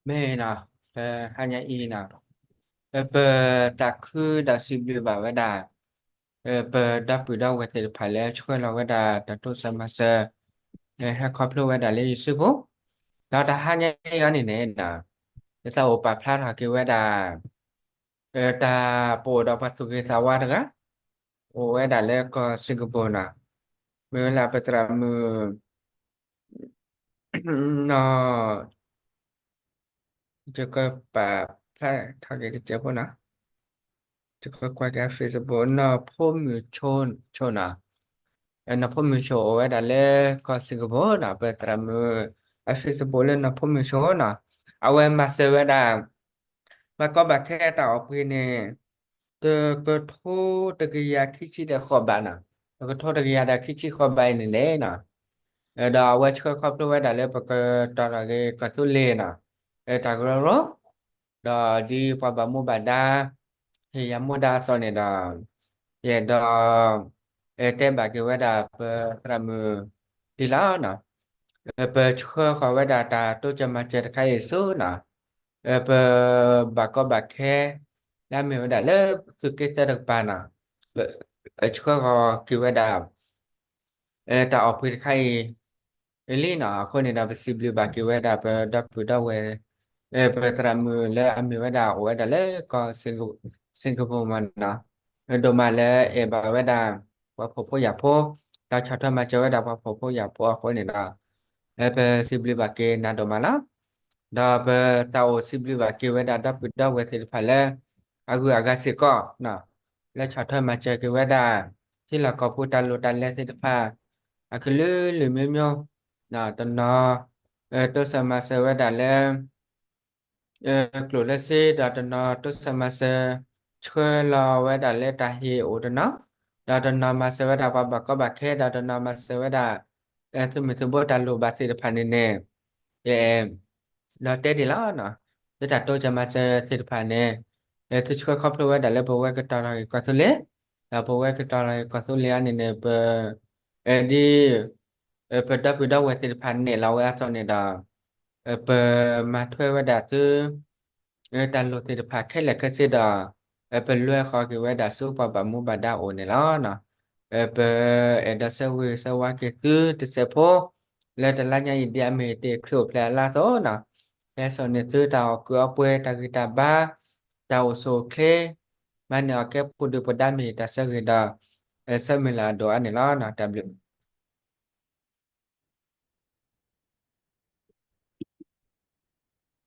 မ့ၢ်နီၤ, ဟါညါအံၤနီၤ, ပသးခုဒီးစံးဘျုးဘၣ်ဝဲဒၣ် ပဒီပုၢ်ဒီဝဲၢ်သ့ၣ်တဖၣ်လၢဆှၢလီၤဝဲဒၣ်တၢ်တိစၢၤမၤစၢၤ ဟဲခီဖျိဝဲဒၣ်လၢယစုပူၤ, ဒီးတဟါညါအံၤအံၤန့ၣ်န့ၣ်, ယသးအိၣ်ပာ်ဖျါထီၣ်က့ၤဝဲဒၣ် တၢ်ပအိၣ်ဒီးပှၤသူၣ်ဂ့ၤသးဝါတဂၤ, အိၣ်ဝဲဒၣ်လၢကီၢ်စ့ၢ်ကပူၤနီၤ, မ့ၢ်ဝဲဒၣ်ပသရၣ်မုၣ် နီၤ, ယကပာ်ဖျါထီၣ်က့ၤတစဲးဖိနီၤ, ယကကွၢ်က့ၤ Facebook နီၢ်ဖိမုၣ်ဆိနီၤ, နီၢ်ဖိမုၣ်ဆိအိၣ်ဝဲဒၣ်လၢကီၢ်စ့ၢ်ကပူၤနီၤ, ပသရၣ်မုၣ်အ Facebook လၢနီၢ်ဖိမုၣ်ဆိနီၤ, အဝဲမၤစၢၤဝဲဒၣ် ဘၣ်ကီဘၣ်ခဲတၢ်အီၣ်ပှ့ၤန့ၣ် တကထိတကယၤခံဆံဒီးဃိးဘးနီၤ, တကထိတကယၤဒီးခံဆံဃိးဘးအံၤန့ၣ်န့ၣ်နီၤ, ဒီးအဝဲဆှၢခီဖျိဝဲဒၣ်လၢပကတီၤထီၣ်က့ၤကီၢ်သူလ့ၤနီၤ, တၢ်ကရၢကရိ, ဒီးဒ်ပှၤဘၣ်မူဘၣ်ဒါ ဟ့ၣ်ယၤမူဒါအသိးန့ၣ်ဒီး, ယအဲၣ်ဒိး တဲဘၣ်က့ၤဝဲဒၣ်ပသရၣ်မုၣ်ဒ်လီၤနီၤ, ပဆှၢဃီၤဝဲဒၣ်တၢ်တိစၢၤမၤစၢၤတခါအံၤဆူနီၤ, ပဘၣ်ကီဘၣ်ခဲ လၢအမ့ၢ်ဝဲဒၣ်လၢသုးက့သၢတကပၤနီၤ, ဆှၢဃီၤက့ၤဝဲဒၣ် တၢ်အီၣ်ပှ့ၤတခါအံၤ လံနီၤ, အဃိန့ၣ်ဒီး ပစံးဘျုးဘၣ်က့ၤဝဲဒၣ်ပဒီပုၢ်ဒီဝဲၢ် ပသရၣ်မုၣ်လၢအမ့ၢ်ဝဲဒၣ်အိၣ်ဝဲဒၣ်လၢကီၢ်စ့ၢ်ကပူၤမးနီၤ, ဒိၣ်မးလၢအဲၣ်ဘၣ်ဝဲဒၣ် ပှၤဖှီၣ်ဖိယာ်ဖိ, ဒီးဆီၣ်ထွဲမၤစၢၤဝဲဒၣ်ပှၤဖှီၣ်ဖိယာ်ဖိအဃိန့ၣ်ဒီး, ပစံးဘျုးဘၣ်က့ၤနၤဒိၣ်မးလီၤ. ဒီးပသးအိၣ်စံးဘျုးဘၣ်က့ၤဝဲဒၣ်ဒီပုၢ်ဒီဝဲၢ်သ့ၣ်တဖၣ်လၢ အဂုၤအဂၤစ့ၢ်ကီး လၢဆီၣ်ထွဲမၤစၢၤက့ၤဝဲဒၣ် ထံလီၢ်ကီၢ်ပူၤတၢ်လိၣ်တၢ်လဲၤသ့ၣ်တဖၣ် အကလုာ်လုာ်မံမံ, တနီၤ တိစၢၤမၤစၢၤဝဲဒၣ်လၢ ကျိၣ်လၢစ့, ဒီးတနီၤတိစၢၤမၤစၢၤ ဆှၢလီၤဝဲဒၣ်လၢတၢ်ဟ့ၣ်အိၣ်တနီၤ, ဒီးတနီၤမၤစၢၤဝဲဒၣ်ပှၤဘၣ်ကီဘၣ်ခဲ, ဒီးတနီၤမၤစၢၤဝဲဒၣ် သုးမုၢ်သုးဘိတၢ်လိၣ်ဘၣ်သ့ၣ်တဖၣ်န့ၣ်န့ၣ်, ဒီးတဲဒ်လီၤ, သုတၢ်တိစၢၤမၤစၢၤသ့ၣ်တဖၣ်န့ၣ်, သုဆှၢခီဖျိဝဲဒၣ်လၢပဝဲကတီၤထီၣ်က့ၤကီၢ်သူလ့ၤ, ဒီးပဝဲကတီၤထီၣ်က့ၤကီၢ်သူလ့ၤအံၤန့ၣ်န့ၣ် ပ ဒ် ပဒီပုၢ်ဒီဝဲၢ်သ့ၣ်တဖၣ်နဲၣ်လီၤဝဲအသိးန့ၣ်ဒီး, ပမၤထွဲဝဲဒၣ်သု တၢ်လိၣ်သ့ၣ်တဖၣ်ခဲလၢာ်ခဲဆ့ဒီး, ပလွဲဃီၤက့ၤဝဲဒၣ်ဆူပှၤဘၣ်မူဘၣ်ဒါအအိၣ်န့ၣ်လီၤ. ပအဲၣ်ဒိးဆၢဂ့ၤဆၢဝါက့ၤသုတစဲးဖိ, လၢတလါညါအံၤဒ်အမ့ၢ်တ့ၢ်ခရံာ်အိၣ်ဖျဲၣ်အလါအသိးနီၤ, ဟဲစိာ်န့ၢ်သုတၢ်အီၣ်ကုးအီပှဲၤ တၢ်ဂံၢ်တၢ်ဘါ, တၢ်အိၣ်ဆူၣ်အိၣ်ချ့, မၤန့ၢ်အီၣ်ကဲပူၤဒုၣ်ပူၤဒါမ့ၢ်တၢ်ဆၢဂ့ၤဒီး ဆၢမုၢ်လၢ်အဒိၣ်အါန့ၣ်လီၤ. တၢ်ဘျုး